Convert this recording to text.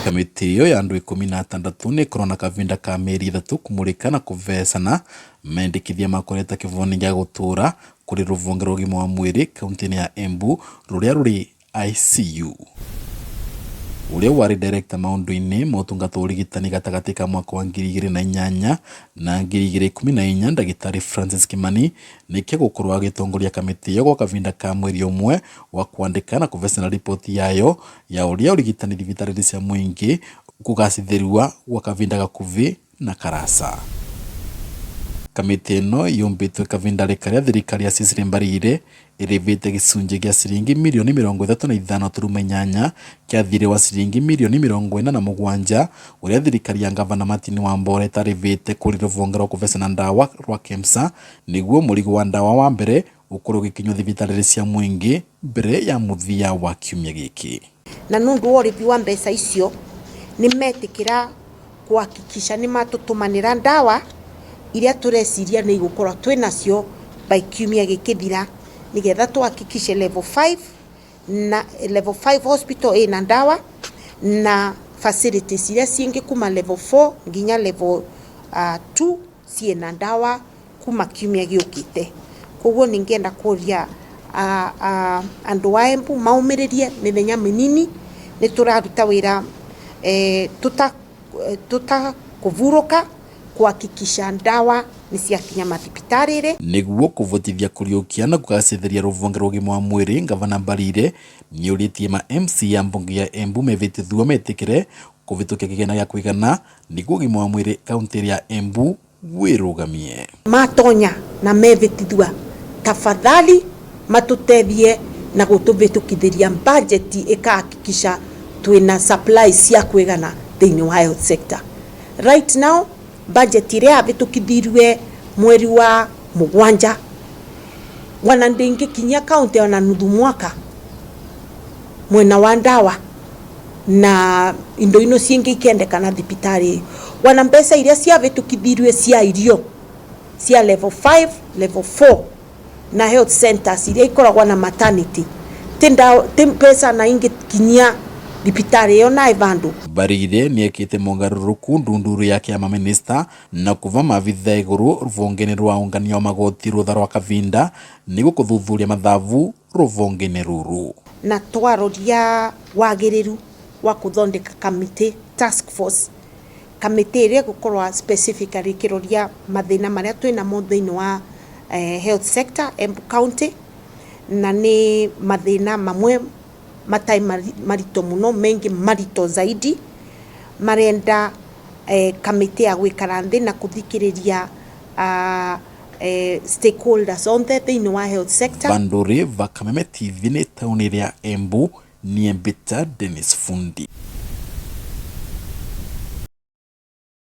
Kamĩtĩ ĩyo ya andũ 16 nĩ ĩkorwo na kavinda ka mĩeri 3 kũmũrĩka na kũvecana mendekithia ma kũreta kĩvoni gĩa gũtũũra kũrĩ rũvonge rwa ũgima wa mwĩrĩ kaunti-inĩ ya Embu rũrĩa rũrĩ ICU. Ũrĩa warĩ director maũndũ-inĩ ma ũtungata wa ũrigitani gatagatĩ ka mwaka wa 2008 na 2014 ndagĩtarĩ Francis Kimani nĩkĩo gũkorwo agĩtongoria kamĩtĩ ĩyo gwa kavinda ka mweri ũmwe wa kwandĩka na kũvecana riboti yayo ya ũrĩa ũrigitani thibitarĩ cia mũingĩ ũkũgacĩthĩrua gwa kavinda gakuvĩ na karasa. Kamĩtĩ ĩno yũmbĩtwe kavindarĩ karĩa thirikari ya Cecily Mbarire ĩrĩvĩte gĩcunjĩ gĩa ciringi mirioni 35.8 kĩa thirĩ wa ciringi mirioni 47 ũrĩa thirikari ya ngavana Martin Wambora ĩtarĩvĩte kũrĩ rũvonge rwa kũvecana ndawa rwa KEMSA nĩguo mũrigo wa ndawa wa mbere ũkorwo ũgĩkinywo thibitarĩ cia mũingĩ mbere ya mũthia wa kiumia gĩkĩ. Na nũndũ wa ũrĩvi wa mbeca icio nĩ metĩkĩra kuhakikisha nĩ matũtũmanĩra ndawa iria tũreciria nĩ igũkorwo twĩ nacio by kiumia gĩkĩthira, nĩgetha tũhakikishe level 5 na level 5 hospital ĩna ndawa na facilities iria cingĩ kuma level 4 nginya level 2 ciĩna ndawa kuma kiumia gĩũkĩte. Koguo ningĩenda kũria andũ a Embu maũmĩrĩrie mĩthenya mĩnini, nĩ tũraruta wĩra tũtakũvurũka kuhakikisha ndawa nĩ ciakinya mathibitarĩ-rĩ. Nĩguo kũvotithia kũriũkia na kũgacĩthĩria rũvonge rwa ũgima wa mwĩrĩ, ngavana Mbarire nĩũrĩtie ma MCA a mbunge ya Embu mevĩtithio metĩkĩre kũvĩtũkia kĩgĩna gĩa kũigana nĩguo ũgima wa mwĩrĩ kaunti ya Embu wĩrũgamie. Matonya na mevĩtithua, tafadhali matũtethie na gũtũvĩtũkithĩria budget ĩkahakikisha twĩna supply cia kwĩgana thĩinĩ wa health sector. Right now budget ĩrĩa yavĩtũkithirie mweri wa 7 wana ndĩngĩkinyia county ona nuthu mwaka mwena wa ndawa na indo ino ciingĩ ikendekana thibitarĩ. Wana mbeca iria ciavĩtũkithirie cia irio cia level 5, level 4 na health centers iria ikoragwo na maternity ti mbeca na ingĩkinyia thibitarĩ ĩyo na ĩvandu. Mbarire nĩekĩte mogarũrũku ndunduru yake ya maminista na kuva maabithaa igũrũ rũvonge-inĩ rwa ũngania wa magoti rũtha rwa Kavinda nĩguo kũthuthuria mathavu rũvonge-inĩ rũrũ. Na twaroria wagĩrĩru wa kũthondeka kamĩtĩ task force, kamĩtĩ ĩrĩa ĩgũkorwo specifically ĩkĩroria mathĩna marĩa twĩnamo thĩinĩ wa health sector Embu County, na nĩ mathĩna mamwe matarĩ maritũ mũno, mengĩ maritũ zaidi, marenda kamĩtĩ ya gũikara nthĩ na kũthikĩrĩria stakeholders othe thĩinĩ wa health sector. Vandũrĩ va Kameme TV nĩ taũni ya Embu, niĩ Mbita Dennis Fundi.